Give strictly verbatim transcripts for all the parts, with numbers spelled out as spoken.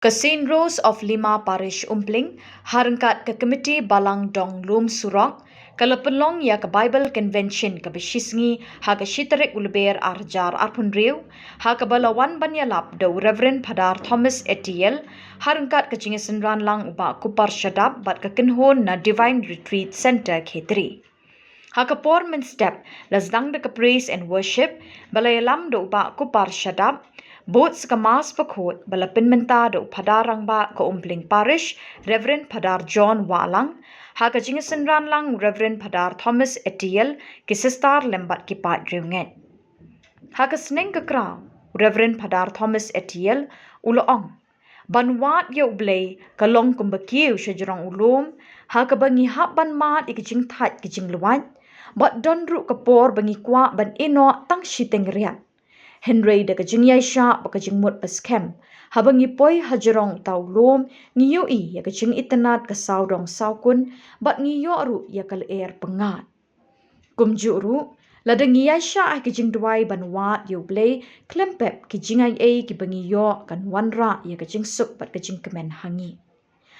Ka Saint Rose of Lima Parish Umpling, ha ryngkat ka Committee Balang Dong Lum Surok, ka la pynlong ïa ka Bible Convention kaba shisngi ha ka shi tarik u Lber ar hajar arphew hynriew, ha kaba la wan ban ïalap da u Reverend Phadar Thomas Etiel, ha ryngkat ka jingïasynran lang u Bah Kupar Shadap bad ka kynhun na Divine Retreat Centre Khetri. Ha ka por mynstep, la sdang da ka praise and worship, ba la ïalam da u Bah Kupar Shadap, bud sa ka Mass bakhuid, ba la pynmynta da u Phadar Rangbah ka Umpling Parish, Reverend Phadar John Wahlang, ha ka jingïasynran lang u Reverend Phadar Thomas Etiel, ki sister lem bad ki paid riewngeit. Ha ka sneng ka kraw, u Reverend Phadar Thomas Etiel, u la ong, ban wad ïa u Blei ka long kumba kiew sha jrong u lum, ha kaba ngi hap ban mad ïa ka jingthait ka jinglwait, bad don ruh ka por ba ngi kwah ban ïehnoh tang shiteng riat. Hynrei da ka jingïaishah bad ka jingmut paskhem, haba ngi poi ha jrong uta u lum, ngi ïohi ïa ka jingitynnad ka sawdong sawkun, bad ngi ïoh ruh ïa ka lyer pyngngad. Kumjuh ruh, lada ngi ïaishah ha ka jingduwai ban wad ïa u Blei, khlem pep ki jingaiei kiba ngi ïoh kan wanrah ïa ka jingsuk bad ka jingkmen ha ngi.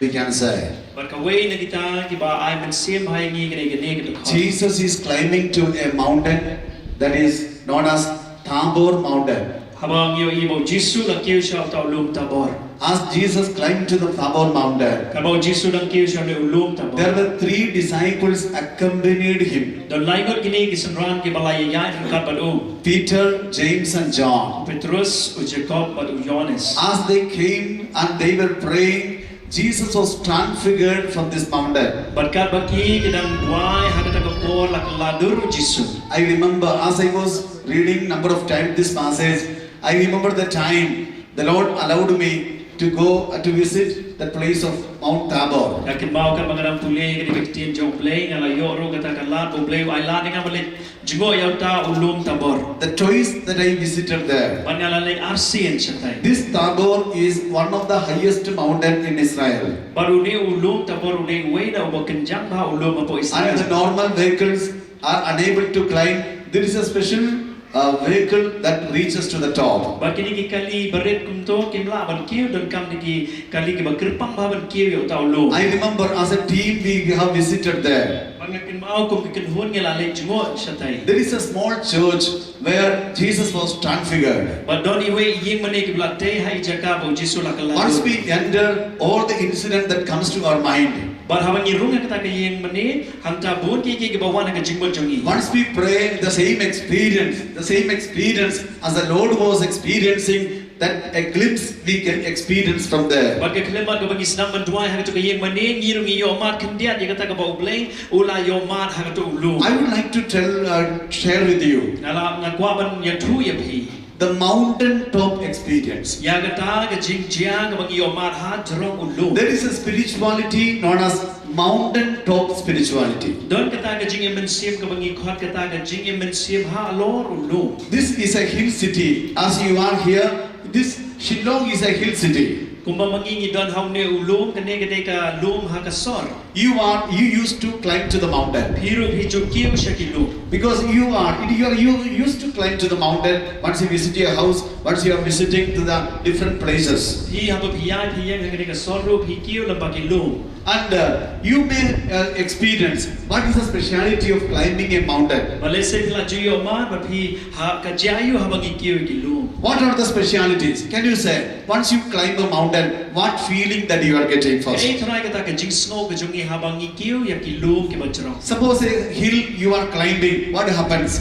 We can say. Bad kawei na kita kiba ai mynsiem ha ngi kane kane ka dkhot. Jesus is climbing to a mountain that is known as Tabor Mountain. Haba ngi ïohi ba u Jisu la kiew sha uta u lum Tabor. As Jesus climbed to the Tabor mountain, haba u Jisu dang kiew sha une u lum Tabor, there were three disciples accompanied him. Don lai ngut kine ki synran kiba la ïaid ryngkat bad u. Peter, James and John. U Petrus, u Jakob bad u Ïohannes. As they came and they were praying, Jesus was transfigured from this mountain. Bad katba ki dang duwai ha kata ka por la kylla dur u Jisu. I remember as I was reading number of times this passage, I remember the time the Lord allowed me to go, uh, to visit the place of Mount Tabor. Nga kynmaw katba nga dang pule ïa kane ka ktien jong u Blei, nga la ïoh ruh kata ka lad ba u Blei u ai lad ïa nga ban leit jngoh ïa uta u lum Tabor. The twice that I visited there. Bad nga la leit arsien shatai. This Tabor is one of the highest mountain in Israel. Bad une u lum Tabor une uwei na uba kynjang bha u lum hapoh Israel. And the normal vehicles are unable to climb. There is a special, uh, vehicle that reaches to the top. Bad kine ki kali barit kumto kim lah ban kiew, donkam da ki kali kiba kyrpang bha ban kiew ïa uta u lum. I remember as a team we have visited there. Bad nga kynmaw kum ka kynhun ngi la leit jngoh shatai. There is a small church where Jesus was transfigured. Bad don iwei i ïing mane kiba la tei ha i jaka ba u Jisu la kylla dur. Once we enter, all the incident that comes to our mind. Bad haba ngi rung ha kata ka ïing mane, hangta bun kiei kiei kiba wan ha ka jingmut jong ngi. Once we pray, the same experience, the same experience as the Lord was experiencing, that a glimpse we can experience from there. Bad ka khyllipmat kaba ngi sdang ban duwai ha kato ka ïing mane, ngi ruh ngi ïohmad khyndiat ïa kata kaba u Blei u la ïohmad ha kato u lum. I would like to tell, uh, share with you. Nga la, nga kwah ban ïathuh ïa phi. The mountain top experience. Ïa kata ka jingjia kaba ngi ïohmad ha jrong u lum. There is a spirituality known as mountain top spirituality. Don kata ka jingim mynsiem kaba ngi khot kata ka jingim mynsiem halor u lum. This is a hill city. As you are here, this Shillong is a hill city. Kumba ma ngi ngi don ha une u lum, kane ka dei ka lum ha ka sor. You are, you used to climb to the mountain. Phi ruh phi ju kiew sha ki lum. Because you are, you are, you used to climb to the mountain once you visit your house, once you are visiting to the different places. Phi haba phi ïaid phi ïeng ha kane ka sor ruh phi kiew lyngba ki lum. And, uh, you may, uh, experience what is the speciality of climbing a mountain. Bad lehse phi la ju ïohmad bad phi ha ka jia aïu haba ngi kiew ki lum. What are the specialities? Can you say, once you climb a mountain, what feeling that you are getting first? Kaei trai kata ka jingsngew ka jong ngi haba ngi kiew ïa ki lum kiba jrong. Suppose a hill you are climbing, what happens?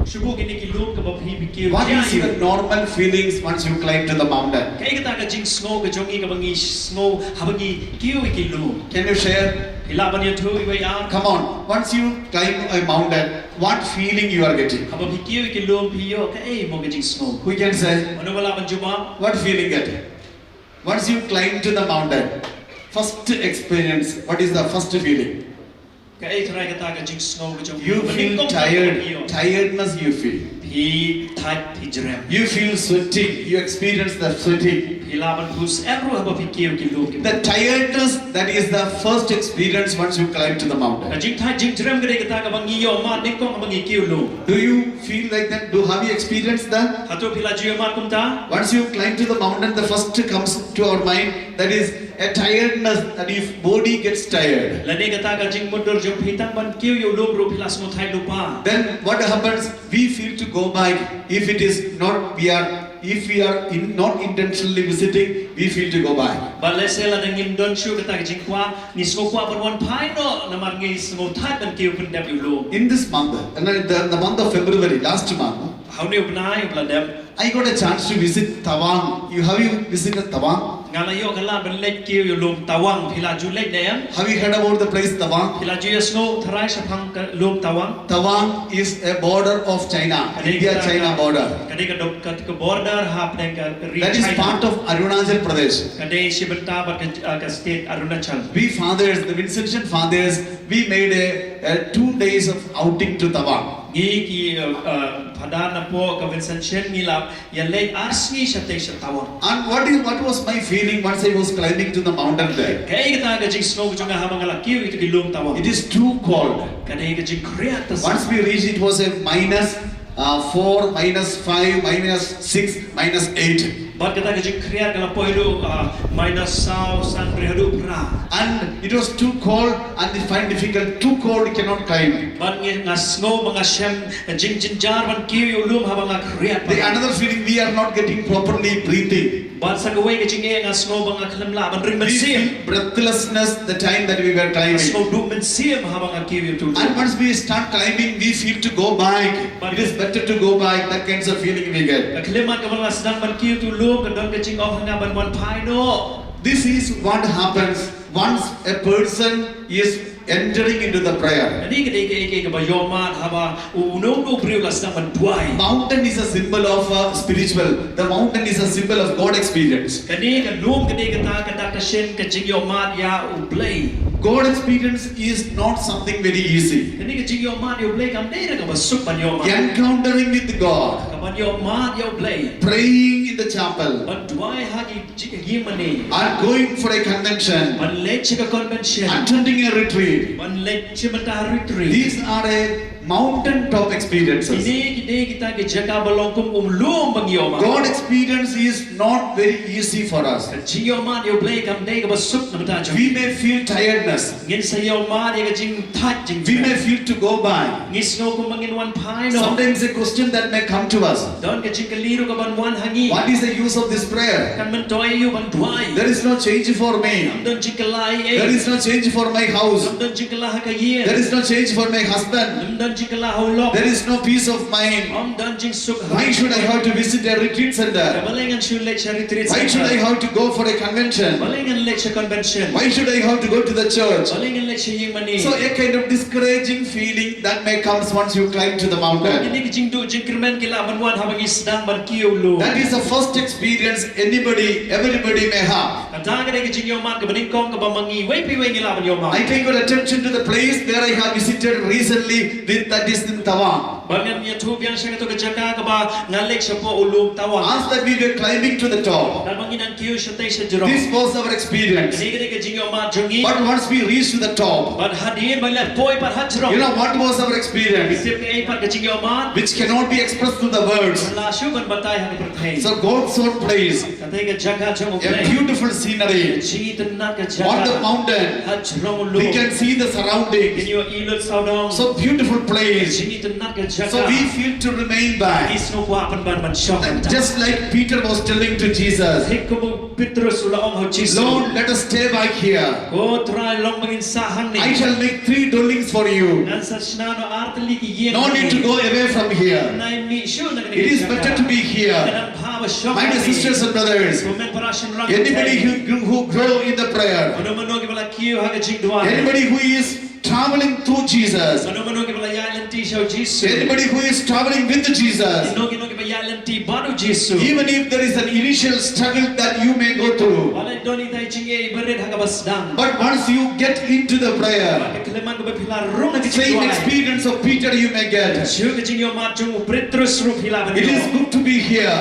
Shu buh kine ki lum kaba phi phi kiew. What is your normal feelings once you climb to the mountain? Kaei kata ka jingsngew ka jong ngi kaba ngi sngew haba ngi kiew ïa ki lum? Can you share? Phi lah ban ïathuh iwei ar? Come on, once you climb a mountain, what feeling you are getting? Haba phi kiew ïa ki lum phi ïoh kaei mo ka jingsngew? Who can say? Mano ba lah ban jubab? What feeling get? Once you climb to the mountain, first experience, what is the first feeling? Kaei trai kata ka jingsngew ka jong phi? You feel tired, tiredness you feel. Phi thait phi jrem. You feel sweating, you experience the sweating. Phi Phi lah ban pus em ruh haba phi kiew ki lum ki. The tiredness, that is the first experience once you climb to the mountain. Ka jingthait jingjrem ka dei kata kaba ngi ïoh mad nyngkong haba ngi kiew lum. Do you feel like that? Do have you experienced that? Hato phi la ju ïoh mad kumta? Once you climb to the mountain, the first comes to our mind, that is a tiredness, that is body gets tired. Lane kata ka jingmutdur jong phi tang ban kiew ïa u lum ruh phi la sngewthait lypa. Then what happens? We feel to go back if it is not we are if we are in, not intentionally visiting, we feel to go back. Bad lehse lada ngim don shuh kata ka jingkwah, ngi sngewkwah ban wan phai noh namar ngi sngewthait ban kiew pyndep ïa u lum. In this month, and in the, the month of February, last month, ha une u bnai uba la dep, I got a chance to visit Tawang. You have you visited Tawang? Nga la ïoh ka lad ban leit kiew ïa u lum Tawang. Phi la ju leit ne em? Have you heard about the place Tawang? Phi la ju ïohsngew tharai shaphang ka lum Tawang? Tawang is a border of China, India China border. Ka dei ka dok ka, ka border hapdeng ka ri China. That is part of Arunachal Pradesh. Ka dei shi bynta bad ka, uh, ka state Arunachal. We fathers, the Vincentian fathers, we made a, a two days of outing to Tawang. Ngi ki, uh, uh, phadar napoh ka Vincentian ngi la ïa leit ar sngi shatei sha Tawang. And what is, what was my feeling once I was climbing to the mountain there? Kaei kata ka jingsngew jong nga haba nga la kiew ïa ki lum Tawang? It is too cold. Ka dei ka jingkhriat ta. Once we reached, it was a minus, uh, four, minus five, minus six, minus eight. Bad kata ka jingkhriat ka la poi haduh, uh, minus saw, san, briew haduh phra. And it was too cold and I find difficult, too cold, cannot climb. Bad ngi, nga sngew ba nga shem jingjynjar ban kiew ïa u lum haba nga khriat. The another feeling, we are not getting properly breathing. Bad sa kawei ka jingeh, nga sngew ba nga khlem lah ban ring mynsiem. We feel breathlessness the time that we were climbing. Nga sngew duh mynsiem haba nga kiew ïa u lum. And once we start climbing, we feel to go back. It is better to go back. That kinds of feeling we get. Ka khyllipmat kaba nga sdang ban kiew ïa u lum, ka don ka jingong ha nga ban wan phai noh. This is what happens once a person is entering into the prayer. Kane ka dei kaei kaei kaba ïohmad haba uno uno u briew la sdang ban duwai. Mountain is a symbol of, uh, spiritual. The mountain is a symbol of God experience. Kane ka lum ka dei kata ka dak ka shin ka jingïohmad ïa U Blei. God experience is not something very easy. Kane ka jingïohmad ïa U Blei kam dei re kaba suk ban ïohmad. Encountering with God. Ka ban ïohmad ïa U Blei. Praying in the chapel. Ban duwai ha ki jingïamane. And going for a convention. Ban leit sha ka convention. Attending a retreat. Ban leit sha bynta retreat. These are a mountain top experiences. Kine ki dei kita ki jaka ba long kum u lum ba ngi ïohmad. God experience is not very easy for us. Ka jingïohmad ïa U Blei kam dei kaba suk na bynta jong ngi. We may feel tiredness. Ngin sa ïohmad ïa ka jingthait jingtrei. We may feel to go by. Ngi sngew kumba ngin wan phai noh. Sometimes a question that may come to us. Don ka jingkylli ruh ka ban wan ha ngi. What is the use of this prayer? Kan myntoi aïu ban duwai? There is no change for me. Ym don jingkylla ei ei. There is no change for my house. Ym don jingkylla ha ka ïing. There is no change for my husband. Ym don jingkylla ha u lok. There is no peace of mind. Ym don jingsuk ha. Why should I have to visit a retreat center? Balei ngan shu leit sha retreat center? Why should I have to go for a convention? Balei ngan leit sha convention? Why should I have to go to the church? Balei ngan leit sha ïingmane? So a kind of discouraging feeling that may comes once you climb to the mountain. Kine ki jingduh jingkyrmen ki lah ban wan haba ngi sdang ban kiew lum. That is the first experience anybody, everybody may have. Kata ka dei ka jingïohmad kaba nyngkong kaba ma ngi iwei pa iwei ngi lah ban ïohmad. I take your attention to the place where I have visited recently with, that is in Tawang. Bad ngan ïathuh biang sha kato ka jaka kaba nga leit shapoh u lum Tawang. As that we were climbing to the top, katba ngi dang kiew shatei sha jrong. This was our experience. Kane ka dei ka jingïohmad jong ngi. But once we reach to the top, bad hadien ba ngi la poi pat ha jrong, you know what was our experience? Tip kaei pat ka jingïohmad? Which cannot be expressed through the words. Ym lah shuh ban batai ha ka pyrthei. So God's own place. Kata ka jaka jong U Blei. A beautiful scenery. Ka jingitynnad ka jaka. On the mountain. Ha jrong u lum. We can see the surroundings. Ngin ïohi lut sawdong. So beautiful place. Ka jingitynnad ka jaka. So we feel to remain back. Ngi sngewkwah pynban ban shong. Just like Peter was telling to Jesus, thik kumba u Petrus u la ong ha u Jisu, Lord, let us stay back here. Ko Trai, long ba ngin sah hangne. I shall make three dwellings for you. Ngan sa shna noh ar tylli ki ïing. No need to go away from here. Ym dei mih shuh na kane ka jaka. It is better to be here. Ka dang bha ba shong hangne. My dear sisters and brothers, ko hynmen para shynrang, anybody who, who grow in the prayer, mano mano kiba la kiew ha ka jingduwai, anybody who is traveling through Jesus, mano mano kiba la ïaid lynti sha u Jisu, anybody who is traveling with Jesus, kino kino kiba ïaid lynti bad u Jisu. Even if there is an initial struggle that you may go through. Wat la don ita i jingeh i barit ha kaba sdang. But once you get into the prayer, Ka khyllipmat kaba phi la rung ha ka same jingduwai. Experience of Peter you may get. Shu ka jingïohmad jong u Petros ruh phi la ban It is ïoh. Good to be here.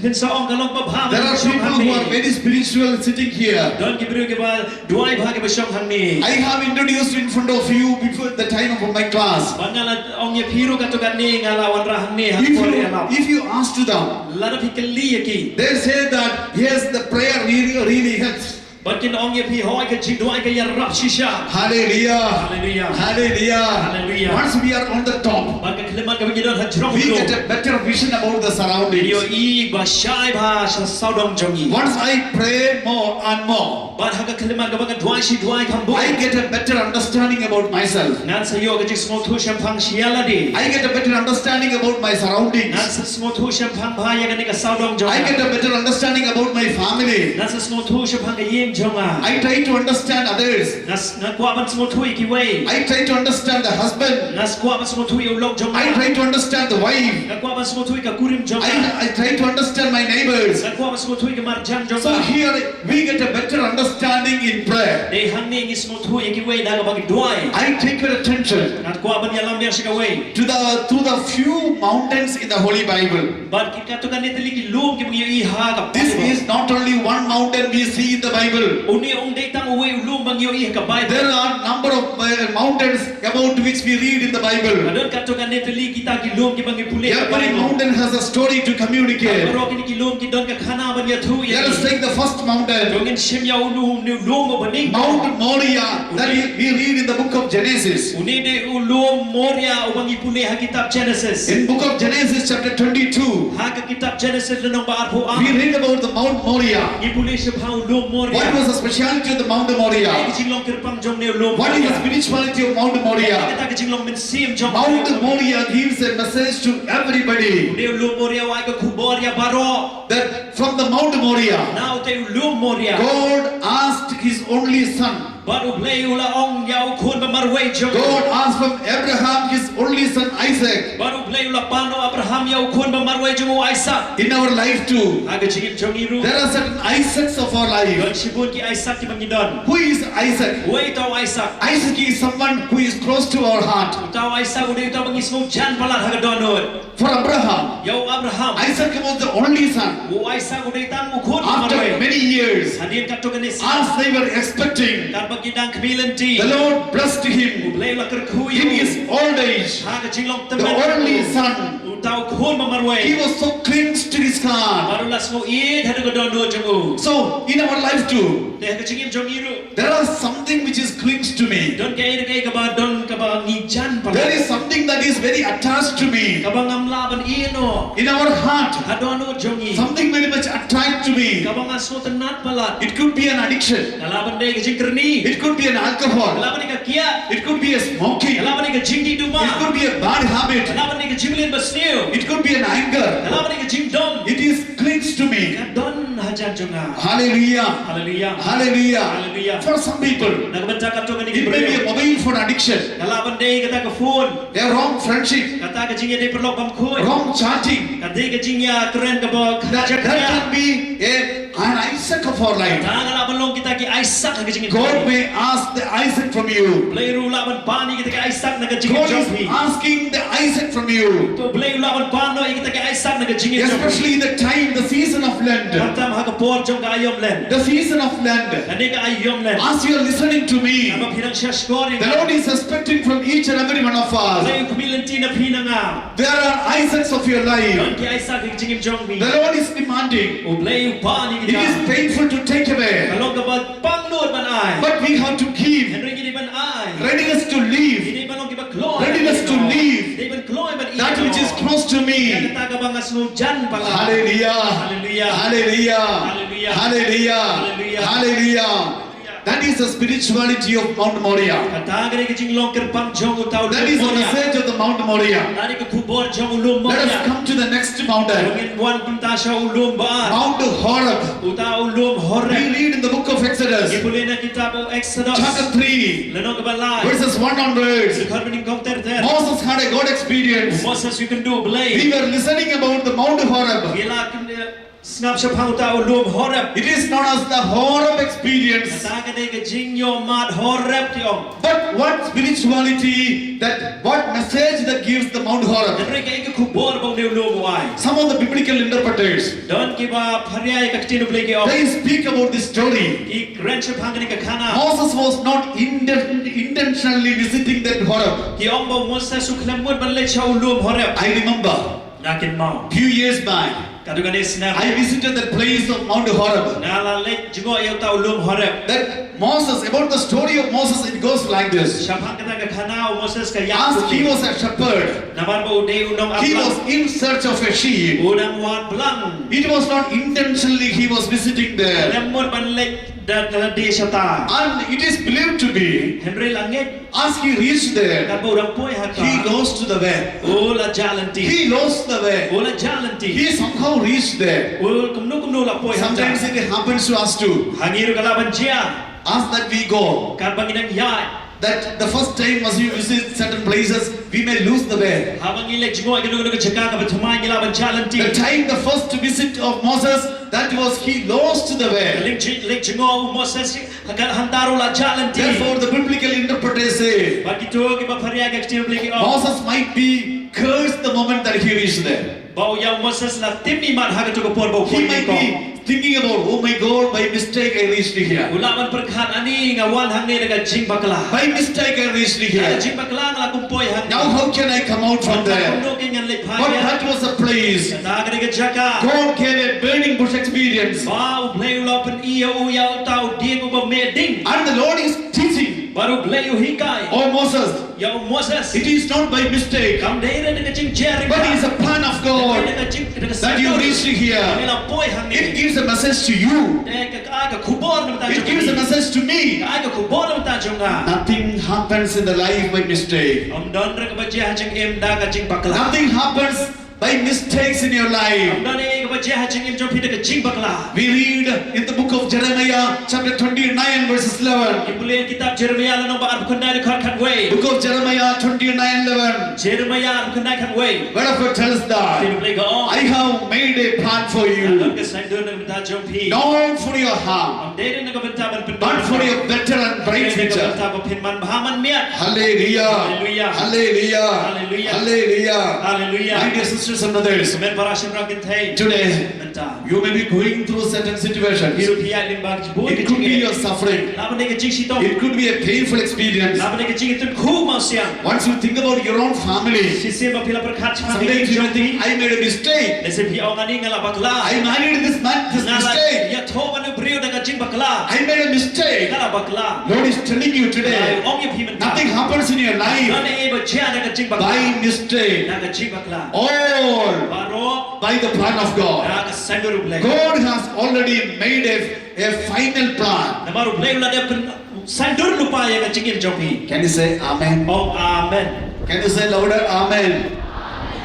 Kan sa ong ka long ba bha. There are people who are very spiritual sitting here. Don ki briew kiba duwai bha kiba shong hangne. I have introduced in front of you before the time of my class. Ba nga la ong ïa phi ruh katto katne nga la wanrah hangne ha If por you, ïalap. If you ask to them, Lada phi kylli ïa ki. They say that yes, the prayer really, really helps. Bad kin ong ïa phi hooid ka jingduwai ka ïarap shisha. Hallelujah. Hallelujah. Hallelujah. Hallelujah. Once we are on the top, Bad ka khyllipmat kaba ngi don ha jrong we ruh. Get a better vision about the surroundings. Ïohi ba shai bha sha sawdong jong ngi. Once I pray more and more, Bad ha ka khyllipmat kaba nga duwai shi duwai kham bun. I get a better understanding about myself. Ngan sa ïoh ka jingsngewthuh shemphang shi ïa lade. I get a better understanding about my surroundings. Ngan sa sngewthuh shemphang bha ïa kane ka sawdong jong nga. I get a better understanding about my family. Ngan sa sngewthuh shemphang ka ïing jong nga. I try to understand others. Nga s- nga kwah ban sngewthuh ïa kiwei. I try to understand the husband. Nga kwah ban sngewthuh ïa u lok jong nga. I try to understand the wife. Nga kwah ban sngewthuh ïa ka kurim jong nga. I, I try to understand my neighbors. Nga kwah ban sngewthuh ïa ka marjan jong nga. So here we get a better understanding in prayer. Dei hangne ngi sngewthuh ïa kiwei da kaba ngi duwai. I take your attention. Nga kwah ban ïalam biang sha kawei. To the, to the few mountains in the Holy Bible. Bad ki katto katne tylli ki lum kiba ngi ïohi ha ka Bible. This is not only one mountain we see in the Bible. Une um dei tang uwei u lum ba ngi ïohi ha ka Bible. There are number of uh, mountains about which we read in the Bible. Ka don katto katne tylli kita ki lum kiba ngi pule ha ka Bible. Every mountain has a story to communicate. Baroh kine ki lum ki don ka khana ban ïathuh ïa ngi. Let us take the first mountain. To ngin shim ïa une u lum uba nyngkong. Mount Moriah that we, we read in the book of Genesis. Une dei u lum Moriah uba ngi pule ha kitab Genesis. In book of Genesis chapter twenty-two, ha ka kitab Genesis lynnong ba arphew ar, we read about the Mount Moriah. Ngi pule shaphang u lum Moriah. What was the speciality of the Mount Moriah? Kaei ka jinglong kyrpang jong une u lum Moriah? What is the spirituality of Mount Moriah? Kaei kata ka jinglong mynsiem jong Mount Moriah gives a message to everybody. Une u lum Moriah u ai ka khubor ïa baroh. That from the Mount Moriah, na utei u lum Moriah, God asked his only son. Bad U Blei u la ong ïa u khun ba marwei jong u. God asked from Abraham his only son Isaac. Bad U Blei u la pan noh Abraham ïa u khun ba marwei jong u Isaac. In our life too, ha ka jingim jong ngi ruh, there are certain Isaacs of our life. Don shibun ki Isaac kiba ngi don. Who is Isaac? Uei uta u Isaac? Isaac is someone who is close to our heart. Uta u Isaac u dei uta ba ngi sngewjan palat ha ka dohnud. For Abraham, ïa u Abraham, Isaac was the only son. U Isaac u dei tang u khun ba marwei. After many years, hadien katto katne snem, as they were expecting, katba ki dang khmih lynti, the Lord blessed him. U Blei u la kyrkhu ïa u. In his old age, ha ka jinglong tymmen, the only son, uta u khun ba marwei. He was so close to his heart. Bad u la sngew ïeit haduh ka dohnud jong u. So in our life too, te ha ka jingim jong ngi ruh, there are something which is clings to me. Don kaei kaei kaba don kaba ngi jan palat. There is something that is very attached to me. Kaba ngam lah ban ïeh noh. In our heart, ha dohnud jong ngi, something very much attached to me. Kaba nga sngewtynnat palat. It could be an addiction. Ka lah ban dei ka jingkyrni. It could be an alcohol. Ka lah ban dei ka kiad. It could be a smoking. Ka lah ban dei ka jingdih duma. It could be a bad habit. Ka lah ban dei ka jingmlien basniew. It could be an anger. Ka lah ban dei ka jingdom. It is clings to me. Ka don hajan jong nga. Hallelujah. Hallelujah. Hallelujah. Hallelujah. For some people, na ka bynta katto katne ki briew, it may be a mobile phone addiction. Ka lah ban dei kata ka phone. A wrong friendship. Kata ka jingïadei paralok bymkhuid. Wrong chatting. Ka dei ka jingïakren kaba khlem jakhlia. That can be a, an Isaac of our life. Kata ka lah ban long kita ki Isaac ha ka jingim. God may ask the Isaac from you. Blei ruh lah ban pan ïa kita ki Isaac na ka jingim jong phi. God is asking the Isaac from you. To Blei u lah ban pan noh ïa kita ki Isaac na ka jingim jong phi. Especially the time, the season of Lent. Khamtam ha ka por jong ka aïom Lent. The season of Lent. Kane ka aïom Lent. As you are listening to me, katba phi dang shah shkor ïa nga, the Lord is expecting from each and every one of us. Blei u khmih lynti na phi na nga. There are Isaacs of your life. Don ki Isaac ha ka jingim jong phi. The Lord is demanding. U Blei u pan ïa kita. It is painful to take away. Ka long kaba pangnud ban ai. But we have to give. Hynrei ngi dei ban ai. Readiness to live. Ngi dei ban long kiba kloi. Readiness to live. Ngi dei ban kloi ban ïeh. That which is close to me. Ïa kata kaba nga sngewjan palat. Hallelujah. Hallelujah. Hallelujah. Hallelujah. Hallelujah. Hallelujah. Hallelujah. That is the spirituality of Mount Moriah. Kata ka dei ka jinglong kyrpang jong uta u lum Moriah. That is the message of the Mount Moriah. Kata ka dei ka khubor jong u lum Moriah. Let us come to the next mountain. To ngin wan bynta sha u lum ba ar. Mount Horeb. Uta u lum Horeb. We read in the book of Exodus. Ngi pule na ki Kitab u Exodus. Chapter three. Lynnong kaba lai. Verses one onwards. Dkhot ba nyngkong ter ter. Moses had a God experience. Moses u ïakynduh U Blei. We were listening about the Mount Horeb. Ngi la kyn, eh, sngap shaphang uta u lum Horeb. It is known as the Horeb experience. Kata ka dei ka jingïohmad Horeb ki ong. But what spirituality, that what message that gives the Mount Horeb? Hynrei kaei ka khubor ba une u lum u ai? Some of the biblical interpreters, don kiba pharia ïa ka ktien U Blei ki ong, they speak about this story. Ki kren shaphang kane ka khana. Moses was not inten- intentionally visiting that Horeb. Ki ong ba u Moses u khlem mut ban leit sha u lum Horeb. I remember, nga kynmaw, few years back, katto katne snem, I visited the place of Mount Horeb. Nga la leit jngoh ïa uta u lum Horeb. That Moses, about the story of Moses, it goes like this. Shaphang kata ka khana u Moses ka ïa kumne. As he was a shepherd, namar ba u dei u nongap blang, he was in search of a sheep. U dang wad blang. It was not intentionally he was visiting there. Khlem mut ban leit da, da lade shata. And it is believed to be, hynrei la ngeit, as he reached there, katba u dang poi ha ka, he lost the way. U la jah lynti. He lost the way. U la jah lynti. He somehow reached there. U kumno kumno la poi ha ka. Sometimes it happens to us too. Ha ngi ruh ka lah ban jia. As that we go, katba ngi dang ïaid, that the first time as we visit certain places, we may lose the way. Haba ngi leit jngoh ïa kano kano ka jaka kaba thymmai ngi lah ban jah lynti. The time the first visit of Moses, that was he lost the way. Leit ji-, leit jngoh u Moses ha ka, hangta ruh u la jah lynti. Therefore, the biblical interpreters say, bad kito kiba pharia ïa ka ktien U Blei ki ong, Moses might be cursed the moment that he reached there. Ba u ïa u Moses la tim imat ha kato ka por ba u poi. He might be thinking about, "Oh my God, by mistake I reached here. U lah ban pyrkhat, ani nga wan hangne da ka jingbakla. By mistake I reached here. Da ka jingbakla nga la kum poi hangne. Now how can I come out from there?" Kumno kein ngan leit phai ïa. But that was a place, kata ka dei ka jaka, God gave a burning bush experience. Ba U Blei u la pyni ïa u ïa uta u dieng uba meh ding. And the Lord is teaching, bad U Blei u hikai, "Oh Moses, ïa u Moses, it is not by mistake, kam dei re da ka jingjer, but it is a plan of God, da ka jing, da ka, that you reach here. Ngi la poi hangne. It gives a message to you. Te ka, ka, ka khubor na bynta jong ngi. It gives a message to me. Ka, ka khubor na bynta jong nga. Nothing happens in the life by mistake. Ym don re kaba jia ha jingim da ka jingbakla. Nothing happens by mistakes in your life." Ym don ei ei kaba jia ha jingim jong phi da ka jingbakla. We read in the book of Jeremiah, chapter twenty-nine, verses eleven. Ngi pule kitab Jeremiah lynnong ba arphew khyndai dkhot khatwei. Book of Jeremiah twenty-nine eleven. Jeremiah arphew khyndai khatwei. Word of God tells that, Ktien U Blei ka ong, "I have made a plan for you, ka don ka saiñdur na ka bynta jong phi, not for your harm, ym dei re na ka bynta ban pynbor, but for your better and bright future." Hynrei na ka bynta ba phin manbha manmiat. Hallelujah. Hallelujah. Hallelujah. Hallelujah. Hallelujah. Hallelujah. My dear sisters and brothers, Kmen para shynrang kynthei. Today, mynta, you may be going through certain situations. Phi ruh phi ïaid lyngba ki jingeh. It could be your suffering. Lah ban dei ka jingshitom. It could be a painful experience. Lah ban dei ka jingïathuhkhooh mawsiang. Once you think about your own family, shisien ba phi la pyrkhat shaphang ka jingim jong phi, sometimes you may think, "I made a mistake." Lehse phi ong, "Ani nga la bakla. I married this man, this mistake. Nga la ïathoh bad une u briew da ka jingbakla. I made a mistake." Nga la bakla. Lord is telling you today, Trai u ong ïa phi mynta, nothing happens in your life, ym don ei ei ba jia da ka jingbakla, by mistake. Da ka jingbakla. All, baroh, by the plan of God. Da ka saiñdur U Blei. God has already made a, a final plan. Namar U Blei u la dep pynsaiñdur lypa ïa ka jingim jong phi. Can you say amen? Ong amen. Can you say louder, amen?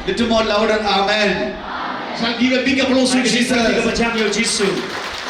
Little more louder, amen. Shall give a big applause to Jesus. Ai ka bajam ïa u Jisu.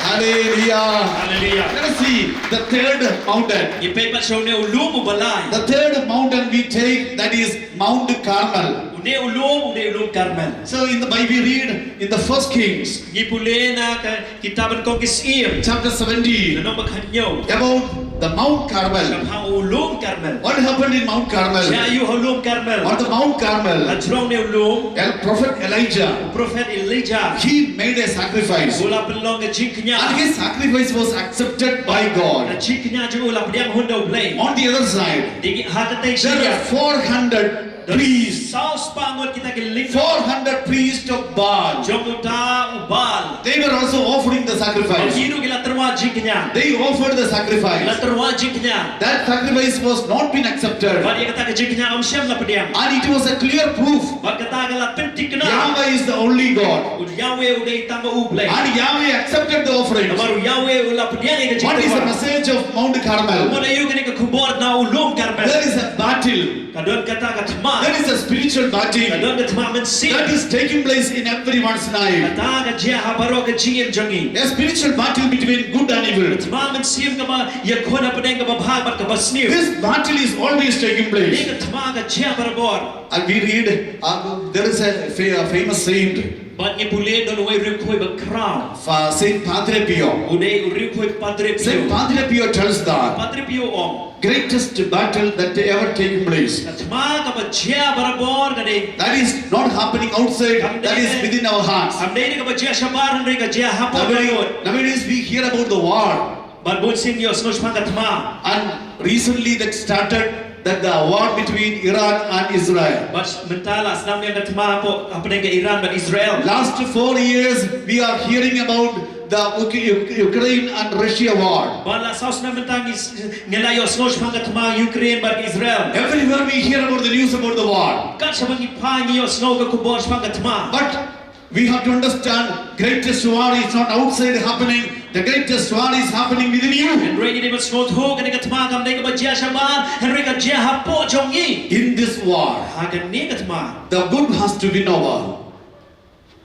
Hallelujah. Hallelujah. Let us see the third mountain. Ngi peit pat sha une u lum uba lai. The third mountain we take, that is Mount Carmel. Une u lum, une u lum Karmel. So in the Bible we read in the First Kings, ngi pule na ka Kitab Nyngkong ki Syiem, chapter seventeen, lynnong ba khathynñiew, about the Mount Carmel. Shaphang u lum Karmel. What happened in Mount Carmel? Jia aiu ha u lum Karmel? On the Mount Carmel, hajrong une u lum, El, prophet Elijah, u prophet Elijah, he made a sacrifice. U la pynlong ka jingkñia. And his sacrifice was accepted by God. Ka jingkñia jong u la pdiang hun da U Blei. On the other side, ha katei ka shyiap, there were four hundred priests. Saw spah ngut kita ki lyngdoh. Four hundred priests of Baal. Jong uta u Baal. They were also offering the sacrifice. Ki ruh ki la tyrwa jingkñia. They offered the sacrifice. Ki la tyrwa jingkñia. That sacrifice was not been accepted. Bad ïa kata ka jingkñia ym shym la pdiang. And it was a clear proof. Bad kata ka la pynthikna. Yahweh is the only God. U Yahweh u dei tang ba u Blei. And Yahweh accepted the offering. Namar u Yahweh u la pdiang ïa ka jingtyrwa. What is the message of Mount Carmel? Kumno ïa kane ka khubor na u lum Karmel? There is a battle. Ka don kata ka thma. There is a spiritual battle Ka don ka thma mynsiem. That is taking place in everyone's life. Kata ka jia ha baroh ka jingim jong ngi. A spiritual battle between good and evil. Ka thma mynsiem kaba ïakhun hapdeng kaba bha bad kaba sniew. This battle is always taking place. Kane ka thma ka jia barabor. And we read, uh, there is a, fa- a famous saint, Bad ngi pule don uwei u riewkhuid ba khraw. uh, Saint Padre Pio. U dei u riewkhuid Padre Pio. Saint Padre Pio tells that Padre Pio u ong. Greatest battle that ever taken place. Ka thma kaba jia barabor ka dei. That is not happening outside, that is within our hearts. Kam dei kaba jia shabar hynrei ka jia hapoh ka lut. Nowadays we hear about the war. Bad bun sien ngi ïohsngew shaphang ka thma. And recently that started that the war between Iran and Israel. Bad mynta la sdang ïa ka thma hapoh hapdeng ka Iran bad Israel. Last four years we are hearing about the Uk- Uk- Ukraine and Russia war. Bad la saw snem mynta ngi s- ngi la ïohsngew shaphang ka thma Ukraine bad Israel. Everywhere we hear about the news about the war. Kat shaba ngi phai ngi ïohsngew ka khubor shaphang ka thma. But we have to understand greatest war is not outside happening. The greatest war is happening within you. Hynrei ngi dei ban sngewthuh kane ka thma kam dei kaba jia shabar hynrei ka jia hapoh jong ngi. In this war, Ha kane ka thma. the good has to win over.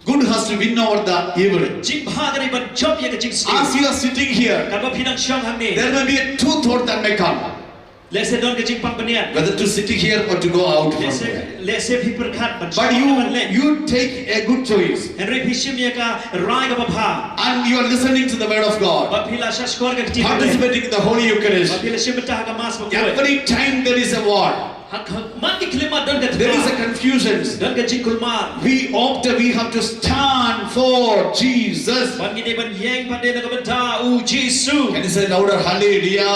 Good has to win over the evil. Ka jingbha ka dei ban jop ïa ka jingsniew. As you are sitting here, Katba phi dang shong hangne. there may be a two thought that may come. Lehse don ka jingpang bniat. Whether to sit here or to go out from Lehse here. lehse phi pyrkhat ban But shong ban leh. you, you take a good choice. Hynrei phi shim ïa ka rai kaba bha. And you are listening to the word of God. Bad phi la shahshkor ka ktien. Participating in the Holy Eucharist. Bad phi la shim bynta ha ka Mass bakhuid. Every time there is a war. Ha ka man ki khyllipmat don ka thma. There is a confusion. Don ka jingkulmar. We opt, we have to stand for Jesus. Bad ngi dei ban ïeng pat de na ka bynta u Jisu. Can you say louder? Hallelujah.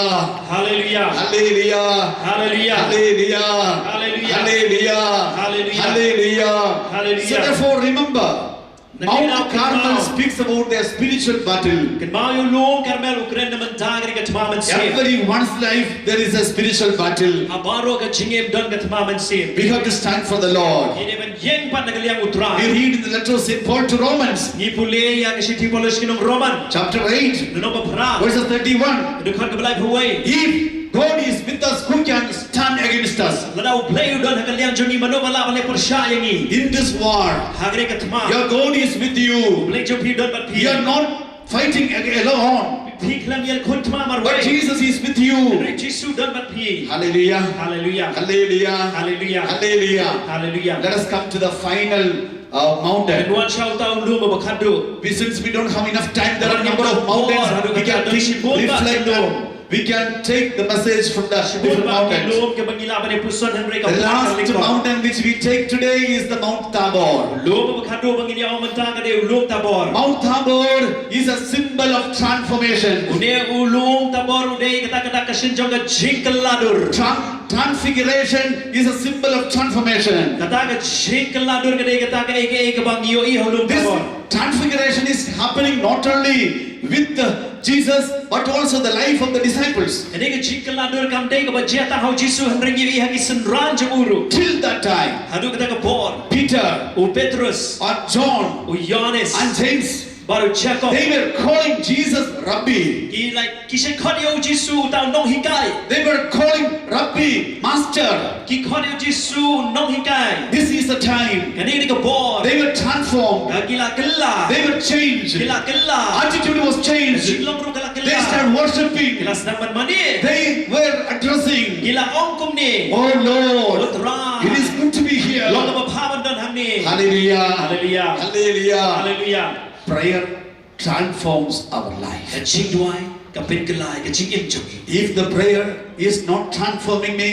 Hallelujah. Hallelujah. Hallelujah. Hallelujah. Hallelujah. Hallelujah. Hallelujah. Hallelujah. Hallelujah. So therefore remember, Mount Carmel speaks about their spiritual battle. Kynmaw ïa u lum Karmel u kren na ka bynta kane ka thma mynsiem. Everyone's life there is a spiritual battle. Ha baroh ka jingim don ka thma mynsiem. We have to stand for the Lord. Ngi dei ban ïeng pat na ka liang u Trai. We read in the letter of Saint Paul to Romans, Ngi pule ïa ka shithi Paulus sha ki nong Roman. Chapter eight, Lynnong ba phra. Verses thirty-one. Dkhot kaba laiphew wei. If God is with us, who can stand against us? Lada u Blei u don ha ka liang jong ngi mano ba lah ban leh pyrshah ïa ngi. In this war, Ha kane ka thma. your God is with you. U Blei jong phi u don bad phi. You are not fighting ag- alone. Phi khlem ïakhun thma marwei. But Jesus is with you. Hynrei Jisu u don bad phi. Hallelujah. Hallelujah. Hallelujah. Hallelujah. Hallelujah. Hallelujah. Let us come to the final uh, mountain. Ngin wan sha uta u lum uba khatduh. We, since we don't have enough time, there are a number of mountains we can think, reflect on. We can take the message from the different mountains. The last mountain which we take today is the Mount Tabor. Mount Tabor is a symbol of transformation. Tran- Transfiguration is a symbol of transformation. This transfiguration is happening not only with the Jesus, but also the life of the disciples. Kane ka jingkylla dur kam dei kaba jia tang ha u Jisu hynrei ngi ïohi ha ki synran jong u ruh. Till that time, haduh kata ka por, Peter, u Petrus, and John, u Ïohannes, and James, bad u Jakob, they were calling Jesus Rabbi. Ki like ki shait khot ïa u Jisu uta u nonghikai. They were calling Rabbi, Master. Ki khot ïa u Jisu u nonghikai. This is the time. Kane ka dei ka por. They were transformed. Ka ki la kylla. They were changed. Ki la kylla. Attitude was changed. Ka jinglong ruh ka la kylla. They started worshiping. Ki la sdang ban mane. They were addressing. Ki la ong kumne. Oh Lord. O Trai. It is good to be here. Long kaba bha ban don hangne. Hallelujah. Hallelujah. Hallelujah. Hallelujah. Prayer transforms our life. Ka jingduwai ka pynkylla ïa ka jingim jong ngi. If the prayer is not transforming me,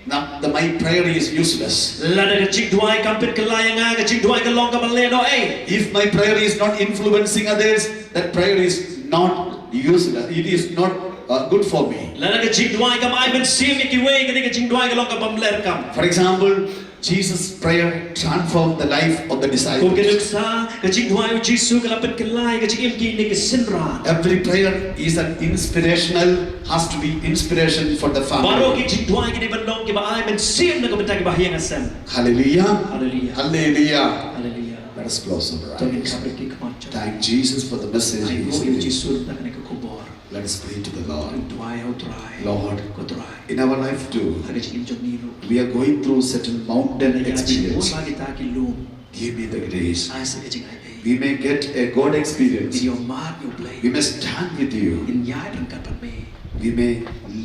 now the, my prayer is useless. Lada ka jingduwai kam pynkylla ïa nga, ka jingduwai ka long kaba lehnohei. If my prayer is not influencing others, that prayer is not useless. It is not uh, good for me. Lada ka jingduwai kam ai mynsiem ïa kiwei, kane ka jingduwai ka long kaba ym leh kam. For example, Jesus' prayer transformed the life of the disciples. Kum ka nuksa, ka jingduwai u Jisu ka la pynkylla ïa ka jingim kine ki synran. Every prayer is an inspirational, has to be inspiration for the family. Baroh ki jingduwai ki dei ban long kiba ai mynsiem na ka bynta kiba ha ïing ha sem. Hallelujah. Hallelujah. Hallelujah. Hallelujah. Let us close our eyes. To ngin khap ïa ki khmat jong ngi. Thank Jesus for the message he is giving. Ai nguh ïa u Jisu na kane ka khubor. Let's pray to the Lord. Duwai ha U Trai. Lord, ko Trai, in our life too, ha ka jingim jong ngi ruh, we are going through certain mountain experience. Ngi ïa jingmut bad kita ki lum. Give me the grace. Ai sa ka jingai ei. We may get a God experience. Ngin ïoh mad ïa U Blei. We may stand with you. Ngin ïaid ryngkat bad me. We may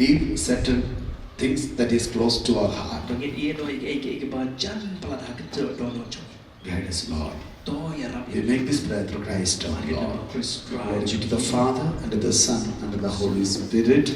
leave certain things that is close to our heart. Ba ngin ïehnoh ïa kaei kaei kaba jan palat ha ka dohnud jong ngi. Guide us, Lord. To ïarap ïa ngi. We make this prayer through Christ our Lord. Glory be to the Father, and to the Son, and to the Holy Spirit.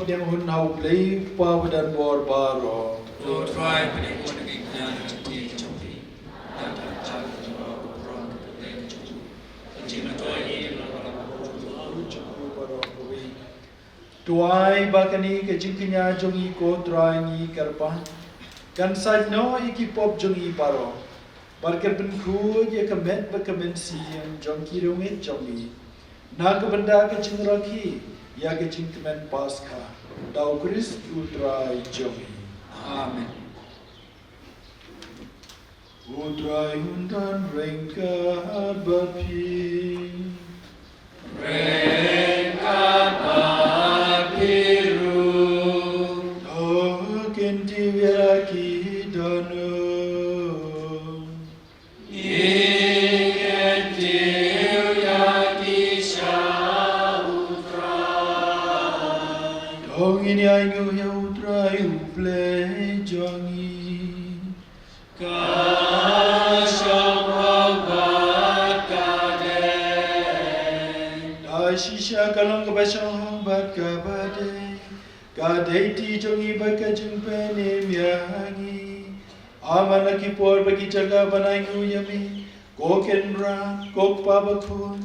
Pdiang hun ha U Blei U Kpa badonbor baroh. To Trai, pdiang hun ha ki kñia jong phi. Nangta ka jingburom ka dei jong phi. Ka jingmyntoi ïa la baroh. To ai ba kane ka jingkñia jong ngi, ko Trai, ngi kyrpad, kan sait noh ïa ki pop jong ngi baroh, bad kan pynkhuid ïa ka met bad ka mynsiem jong ki riewngeit jong ngi, na ka bynta ka jingrakhe ïa ka jingkmen Paskha. Da U Khrist U Trai jong ngi. Amen. U Trai un don ryngkat bad phi. Ryngkat bad phi ruh. To kyntiew ïa ki dohnud. Ngi kyntiew ïa ki sha U Trai. To ngin ïainguh ïa U Trai U Blei jong ngi. Ka shong bad ka dei. Da shisha ka long kaba shong bad kaba dei. Ka dei ti jong ngi bad ka jingpynim ïa ngi. Ai man la ki por bad ki jaka ban ainguh ïa me, ko Kynrad, ko Kpa bakhuid,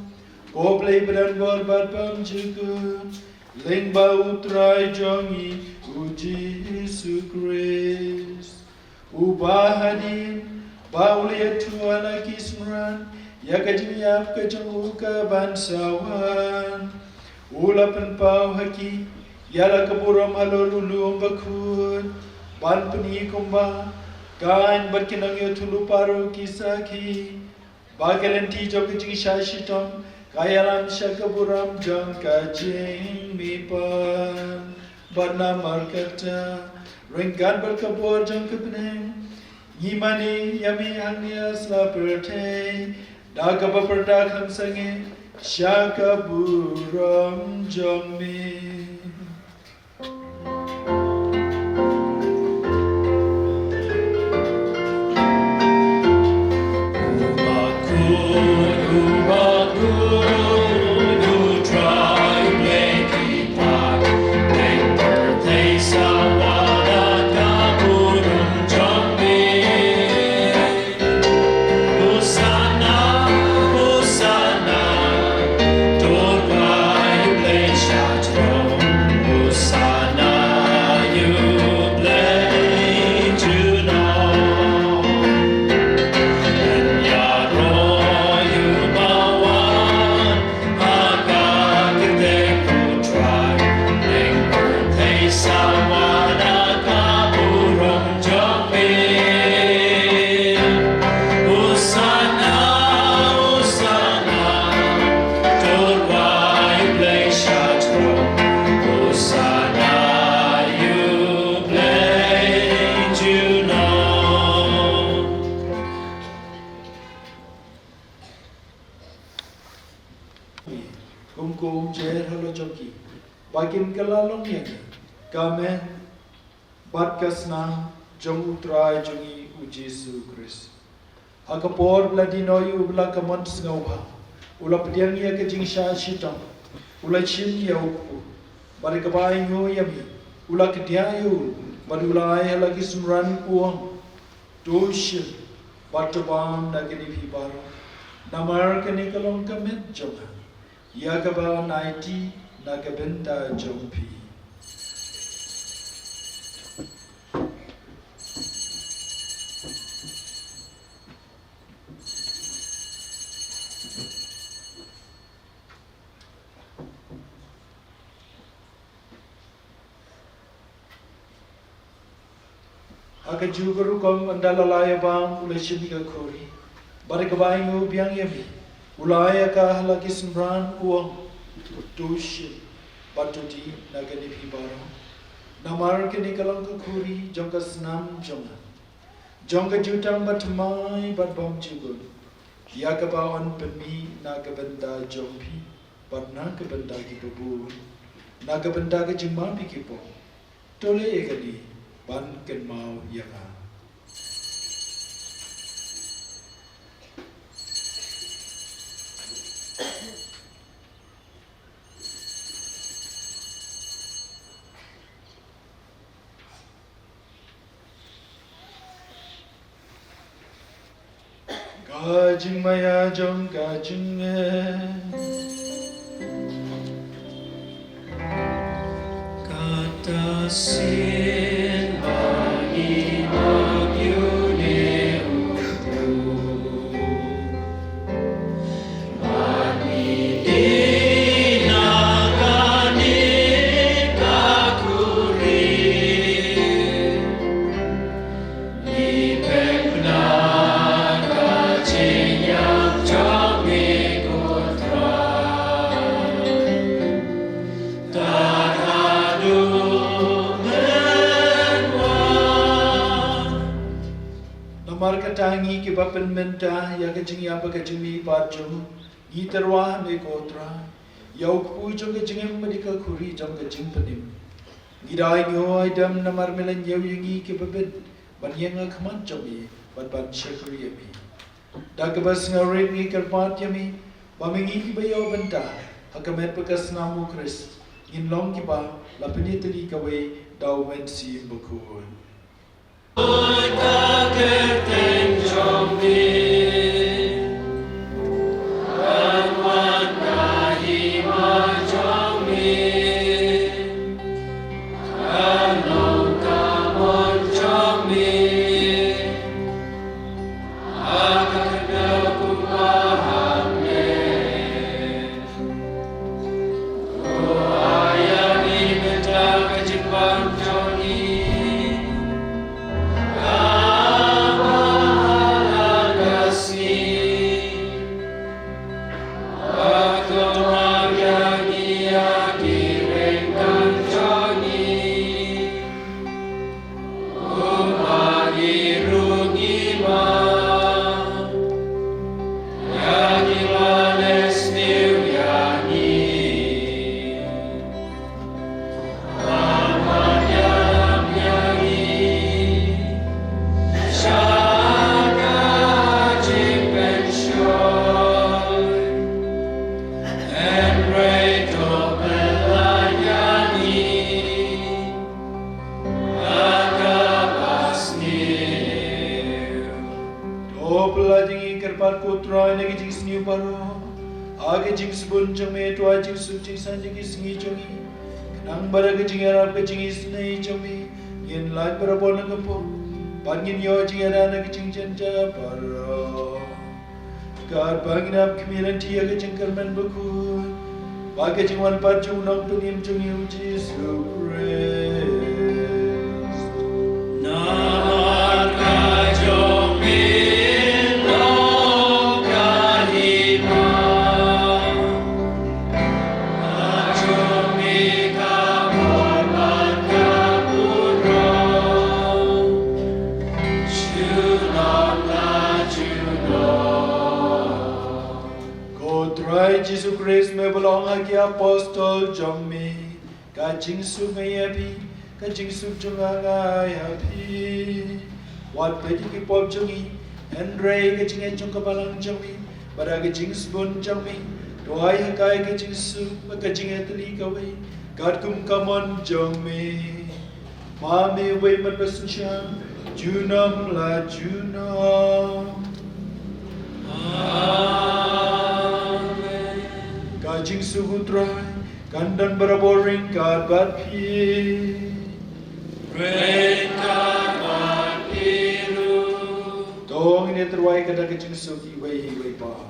ko Blei badonbor bad bymjukut, lyngba U Trai jong ngi U Jisu Khrist. Uba hadien ba u la ïathuh ha la ki synran ïa ka jingïap ka jong u kaban sa wan, u la pynpaw ha ki ïa la ka burom halor u lum bakhuid, ban pyni kumba ka aiñ bad ki nongïathuhlypa ruh ki sakhi ba ka lynti jong ka jingshah shitom ka ïalam sha ka burom jong ka jingmihpat. Bad namar kata, ryngkat bad ka bor jong ka bneng, ngi mane ïa me hangne ha sla pyrthei, da kaba pyrta khang sangeh sha ka burom jong me. Hosanna, Hosanna, to U Blei sha throne. Hosanna, ïa U Blei junom. Ïaroh ïa uba wan ha ka kyrteng U Trai, ïeng pyrthei sawa da ka burom jong me. Hosanna, Hosanna, to U Blei sha throne. Hosanna, ïa U Blei junom. Kum ka umjer halor jong ki, ba kin kylla long ïa ngi ka met bad ka snam jong U Trai jong ngi U Jisu Khrist. Ha ka por ba la die noh ïa u, ba la ka mon sngewbha, u la pdiang ïa ka jingshah shitom, u la shim ïa u kpu, bad da kaba ainguh ïa me, u la kdiah ïa u, bad u la ai ha la ki synran, u ong: To shim bad to bam na kane phi baroh, namar kane ka long ka met jong nga, ïa kaba ngan aiti na ka bynta jong phi. Ha kajuh ka rukom, ynda la la ïa bam, u la shim ïa ka khuri, bad da kaba ainguh biang ïa me, u la ai ïa ka ha la ki synran, u ong: To shim bad to dih na kane phi baroh, namar kane ka long ka khuri jong ka snam jong nga, jong ka jutang bathymmai bad bymjukut, ïa kaba yn pynmih na ka bynta jong phi bad na ka bynta kiba bun, na ka bynta ka jingmap ïa ki pop. To leh ïa kane ban kynmaw ïa nga. Ka jingmaïa jong ka jingeh. Kata sien ba ngi map ïa une u briew. Bad ngi dih na kane ka khuri. Ngi peit na ka jingïap jong me ko Trai. Tad haduh mynwan. Namar kata ngi kiba pynmynta ïa ka jingïap bad ka jingmihpat jong u, ngi tyrwa ha me ko Trai, ïa u kpu jong ka jingim bad ïa ka khuri jong ka jingpynim. Ngi da ainguh aidam namar me la ñiew ïa ngi kiba bit ban ïeng ha khmat jong me bad ban shakri ïa me. Da kaba sngewrit ngi kyrpad ïa me ba ma ngi kiba ïoh bynta ha ka met bad ka snam u Khrist ngin long kiba la pynïatylli kawei da u Mynsiem Bakhuid. Ka kyrteng jong me. Kan wan ka hima jong me. Kan long ka mon jong me. Ha ka khyndew kumba ha bneng. To pynlait ïa ngi kyrpad ko Trai na ka jingsniew baroh. Ha ka jingsbun jong me to ai jingsuk jingsaiñ ïa ki sngi jong ngi. Khnang ba da ka jingïarap ka jingisynei jong me ngin lait barabor na ka pop bad ngin ïoh jingïada na ka jingjynjar baroh. Katba ngin ap khmih lynti ïa ka jingkyrmen bakhuid bad ka jingwan pat jong u Nongpynim jong ngi u Jisu Khrist. Namar ka jong me long ka hima, ka jong me ka bor bad ka burom. Junom la junom. Ko Trai Jisu Khrist, me ba la ong ha ki apostol jong me, ka jingsuk nga ai ïa phi, ka jingsuk jong nga nga ai ïa phi. Wat peit ïa ki pop jong ngi, hynrei ka jingngeit jong ka balang jong me, bad da ka jingsbun jong me, to ai ha ka ka jingsuk bad ka jingïatylli kawei, katkum ka mon jong me. Ma me uwei mat ba synshar, junom la junom. Amen. Ka jingsuk u Trai kan don barabor ryngkat bad phi. Ryngkat bad phi ruh. To ngin ïa tyrwa ïa ka da ka jingsuk iwei ïa iwei pat.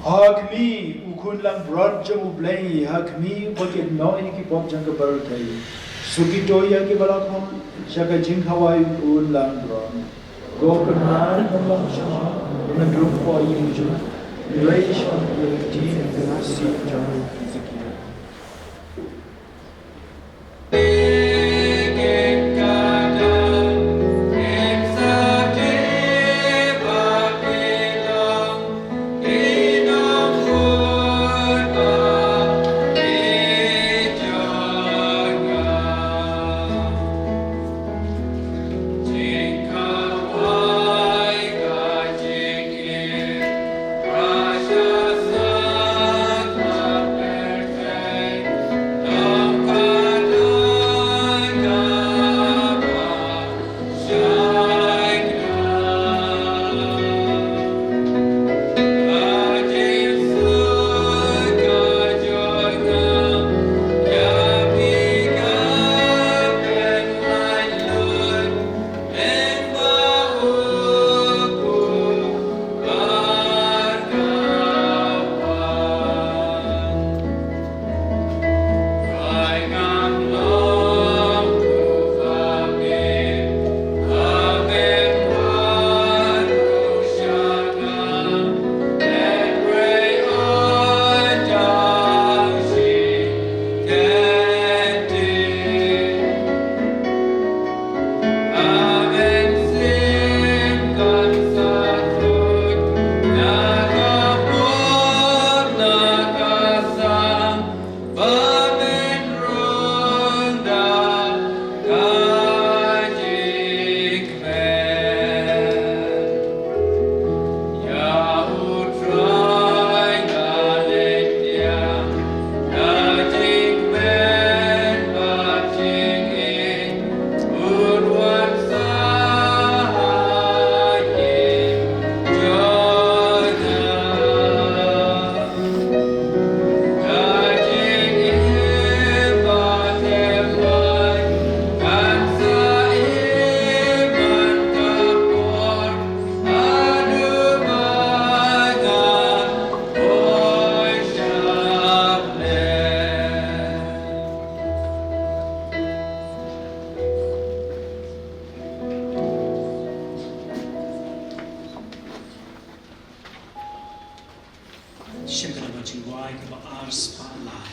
Ha khmih, u khun langbrot jong U Blei, ha khmih, uba kit noh ïa ki pop jong ka pyrthei. Suk kito ïa kiba la khot sha ka jingkhawai u khun langbrot. Ko Kynrad, ngan long sha ma, ngan rung ko ïing jong, ngan rei sha ïing jong, ngan rung sha ïing jong. Sngewbha ïa ka jingduwai kaba ar spah lai.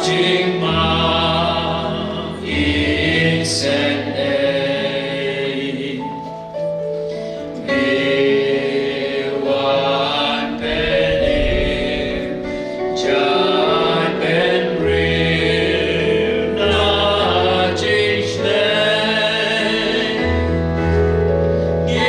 Jingma i sen ei. Ngi wan pynim jait bynriew na jingleh. Ngi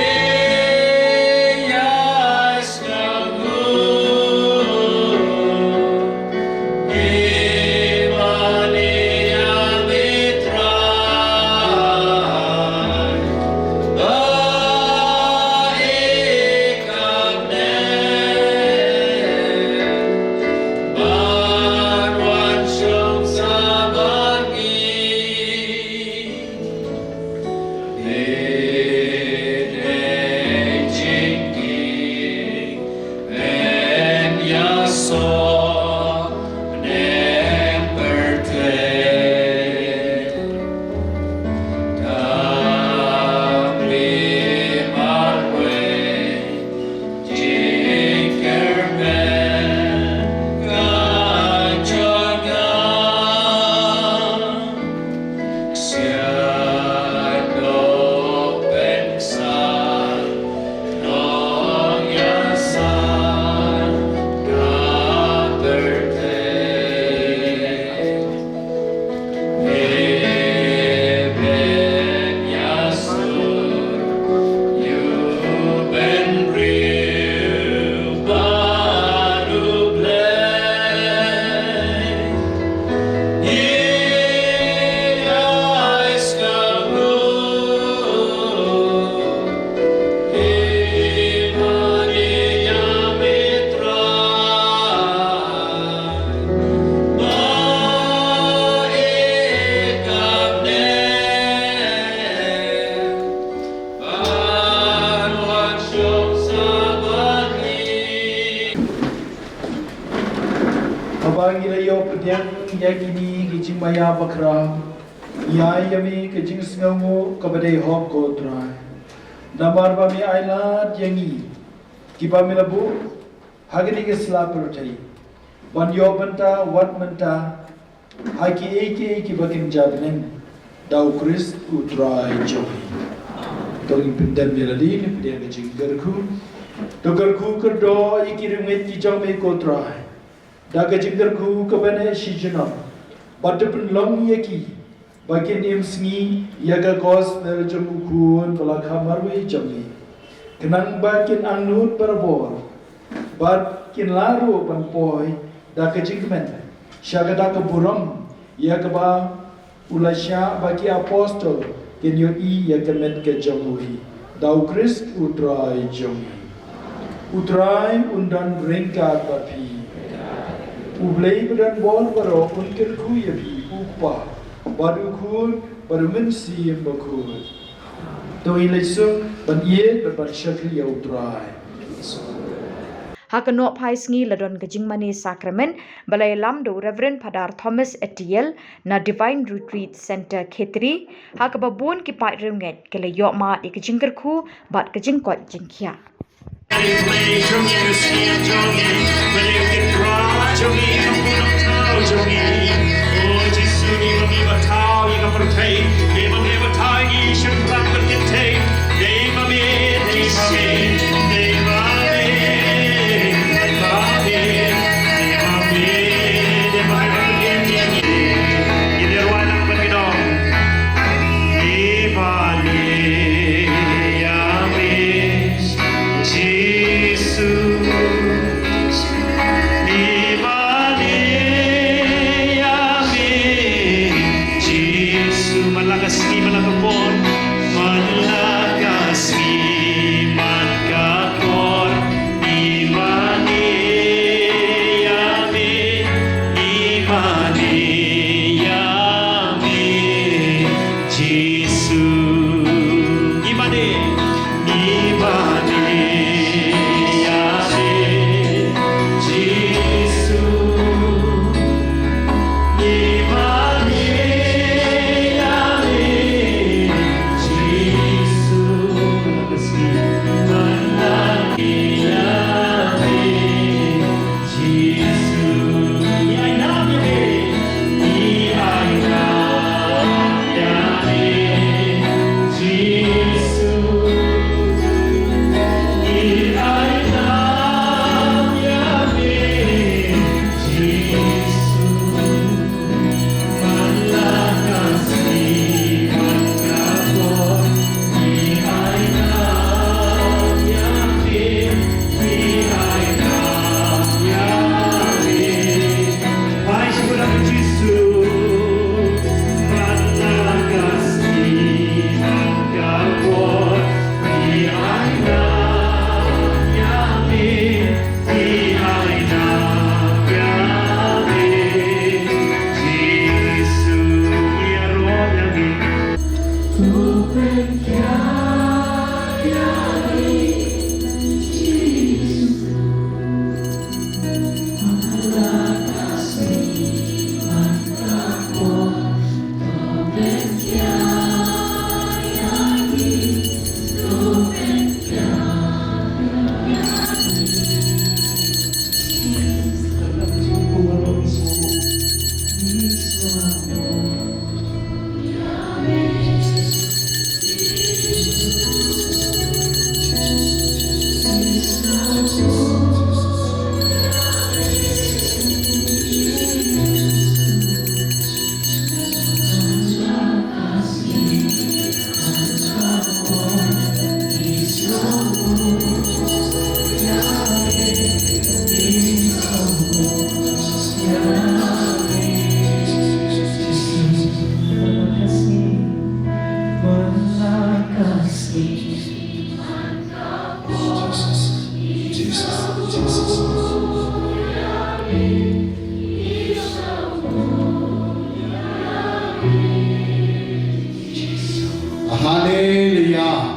ïa Haba ngi la ïoh pdiang ïa kine ki jingmaïa bakhraw, ngi ai ïa me ka jingsngewnguh kaba dei hok, ko Trai. Namar ba me ai lad ïa ngi kiba me la buh ha kane ka sla pyrthei ban ïoh bynta wat mynta ha kiei kiei kiba kin jia bneng, da U Khrist U Trai jong ngi. To ngin pyndem ïa lade, ngin pdiang ka jingkyrkhu. To kyrkhu kyrdoh ïa ki riewngeit ki jong me, ko Trai, da ka jingkyrkhu kaba neh shi junom, bad to pynlong ïa ki ba kin ïohsngew ïa ka gospel jong U Khun ba la kha marwei jong me, khnang ba kin angnud barabor bad kin lah ruh ban poi da ka jingkmen sha kata ka burom ïa kaba u la shah ba ki apostol kin ïohi ïa ka met ka jong u hi, da U Khrist U Trai jong ngi. U Trai un don ryngkat bad phi. U Blei badonbor baroh un kyrkhu ïa phi, U Kpa bad U Khun bad U Mynsiem Bakhuid. To ngin leit suk ban ïeit bad ban shakri ïa U Trai. Ha ka nohphai sngi la don ka jingmane sakramen ba la ïalam da u Reverend Phadar Thomas Etiel na Divine Retreat Center Khetri, ha kaba bun ki paid riewngeit ki la ïoh mad ïa ka jingkyrkhu bad ka jingkoit jingkhiah. Jisu, ni mane ïa me. Jisu, man la ka sngi, man la ka por, man la ka sngi, man ka por, ni mane ïa me, ni mane ïa me. Jisu, ni mane, ni mane ïa me. Jisu, ni mane ïa me. Jisu, ni mane ïa me. Jisu, ni mane ïa me.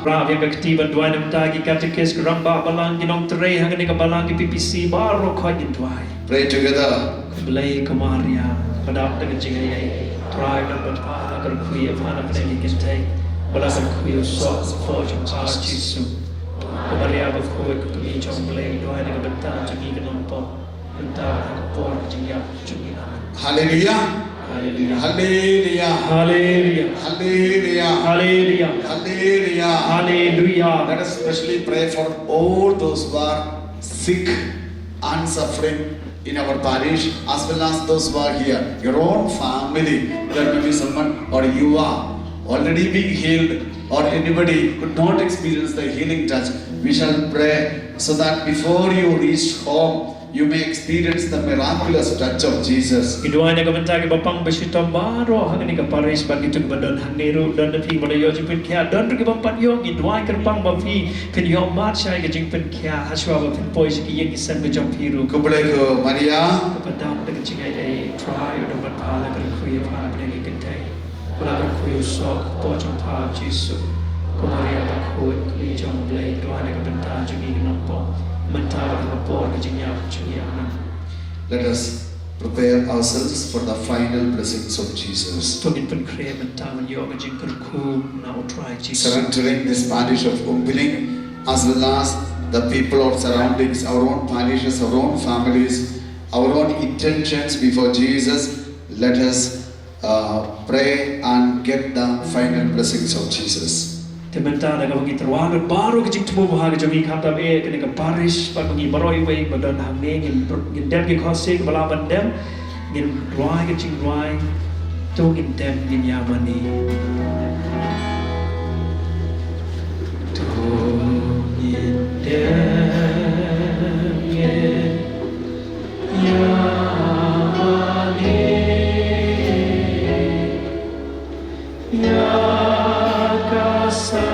Rap ïa ka kti ban duwai na ka bynta ki katekis, ki rangbah balang, ki nongtrei ha kane ka balang, ki P P C baroh, khot ngin duwai. Pray together. Ko Blei, ko Maria, ba dap da ka jingaiei, Trai u don ban pha ha ka rkhie, pha na pdeng ki kynthei, ba la rkhie u soh u kpoh jong pha Jisu. Ko Maria bakhuid, ko kmie jong U Blei, duwai na ka bynta jong ngi ki nongpop, mynta bad ha ka por ka jingïap jong ngi. Amen. Hallelujah. Hallelujah. Hallelujah. Hallelujah. Hallelujah. Hallelujah. Hallelujah. Hallelujah. Let us specially pray for all those who are sick and suffering in our parish, as well as those who are here. Your own family, there may be someone, or you are already being healed, or anybody could not experience the healing touch. We shall pray so that before you reach home, you may experience the miraculous touch of Jesus. Ngi duwai na ka bynta kiba pang ba shitom baroh ha kane ka parish, bad kito kiba don hangne ruh, don na phi ba la ïoh jingpynkhiah, don ruh kiba pat ïoh, ngi duwai kyrpang ba phi phin ïoh marshai ka jingpynkhiah hashwa ba phin poi sha ki ïing ki sem ka jong phi ruh. Ko Blei, ko Maria, ba dap da ka jingaiei, Trai u don ban pha ha ka rkhie, pha na pdeng ki kynthei, ba la rkhie u soh u kpoh jong pha Jisu. Ko Maria bakhuid, ko kmie jong U Blei, duwai na ka bynta jong ngi ki nongpop, mynta bad ha ka por ka jingïap jong ngi. Amen. Let us prepare ourselves for the final blessings of Jesus. To ngin pynkhreh mynta ban ïoh ka jingkyrkhu na U Trai Jisu. Surrendering this parish of Umpiling, as well as the people or surroundings, our own parishes, our own families, our own intentions before Jesus, let us uh, pray and get the final blessings of Jesus. Te mynta da kaba ngi tyrwa lut baroh ka jingthmu bha ka jong ngi, khamtam eh kane ka parish, bad ma ngi baroh iwei ba don hangne, ngin, ngin dem ki khohsiew kiba lah ban dem, ngin rwai ka jingrwai, to ngin dem, ngin ïa mane. To ngin dem, ngin ïa mane ïa ka sakramen.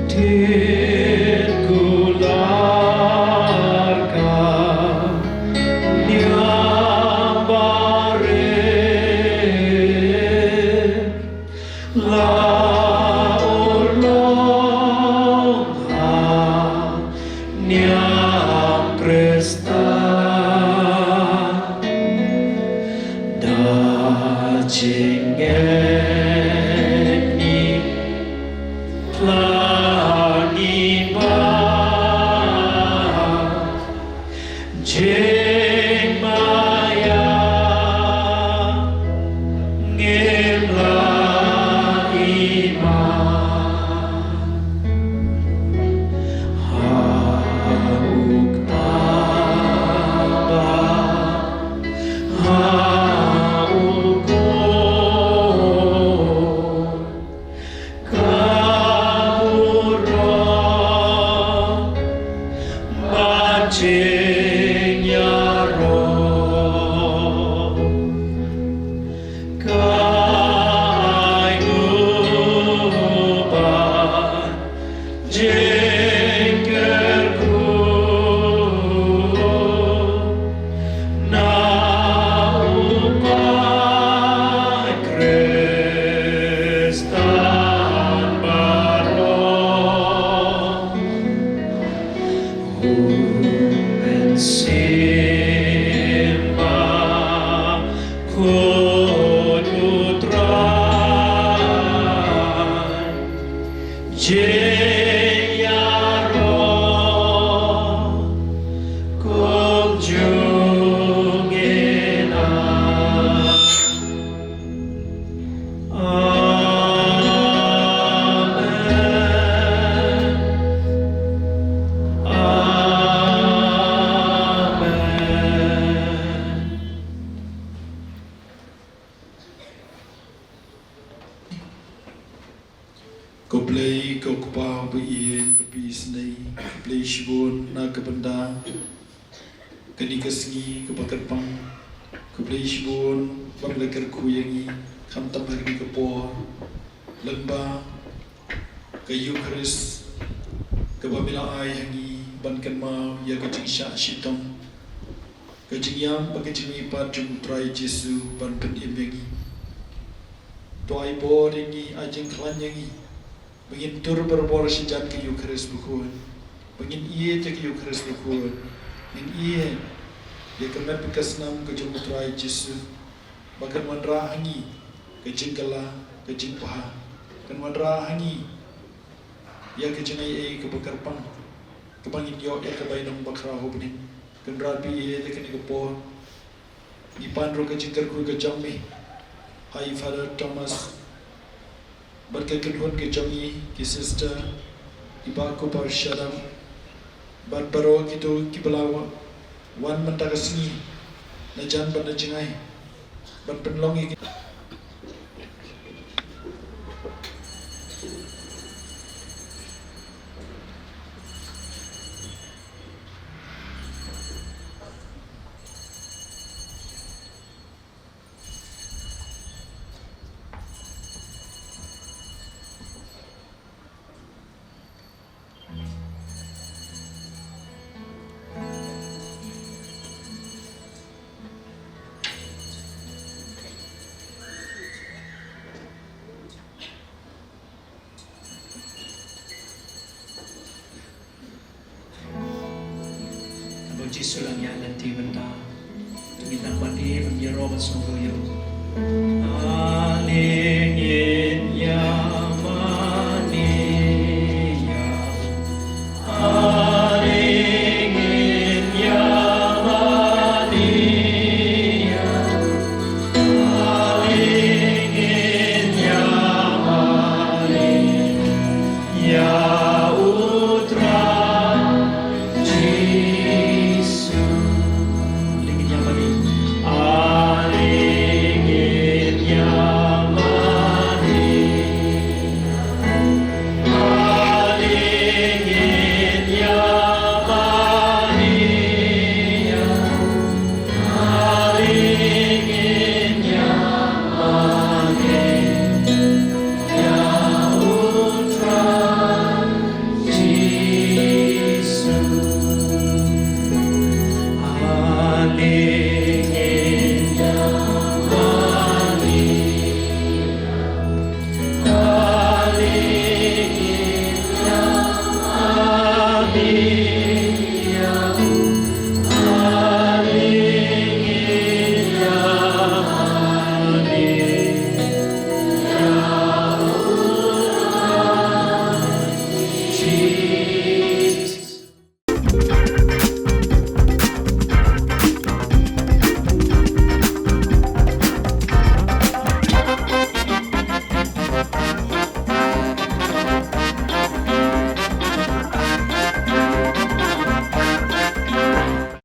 Tied kular ka niam barit. La urlong ha niam Khristan, da jingngeit ngi la ngi ba jingmaïa ngim lah i ma. Ha u kpa bad ha u khun ka burom bad jingïaroh ka ainguh bad jingkyrkhu na u paid Khristan baroh. U Mynsiem Bakhuid, U Trai, jingïaroh kumjuh ngin ai. Amen. Amen. Ko Blei, ko Kpa uba ïeit bad ba isynei, khublei shibun na ka bynta kane ka sngi kaba kyrpang. Khublei shibun ba me la kyrkhu ïa ngi khamtam ha kane ka por lyngba ka Eukharist kaba me la ai ha ngi ban kynmaw ïa ka jingshah shitom Ka jingïap bad ka jingmihpat jong U Trai Jisu ban pynim ïa ngi. To ai bor ïa ngi, ai jingkhlaiñ ïa ngi ba ngin tur barabor sha jan ka Eukharist bakhuid, ba ngin ïeit ïa ka Eukharist bakhuid, ngin ïeit ïa ka met bad ka snam ka jong U Trai Jisu, ba kan wanrah ha ngi ka jingkylla, ka jingbha, kan wanrah ha ngi ïa ka jingaiei kaba kyrpang, kaba ngin ïoh ïa ka bainong bakhraw ha bneng. Kynrad, phi ïeit, ha kane ka por ngi pan ruh ka jingkyrkhu ka jong me ha i Father Thomas bad ka kynhun ka jong i, ki sister, i Bah Kupar Shadap bad baroh kito kiba la wa-, wan mynta ka sngi na jan bad na jngai ban pynlong ïa ki Haba u Jisu u la ïaid lynti bynta, to ngin nang ban ïa ban ïaroh ban sngewnguh ïa u. Haleluya.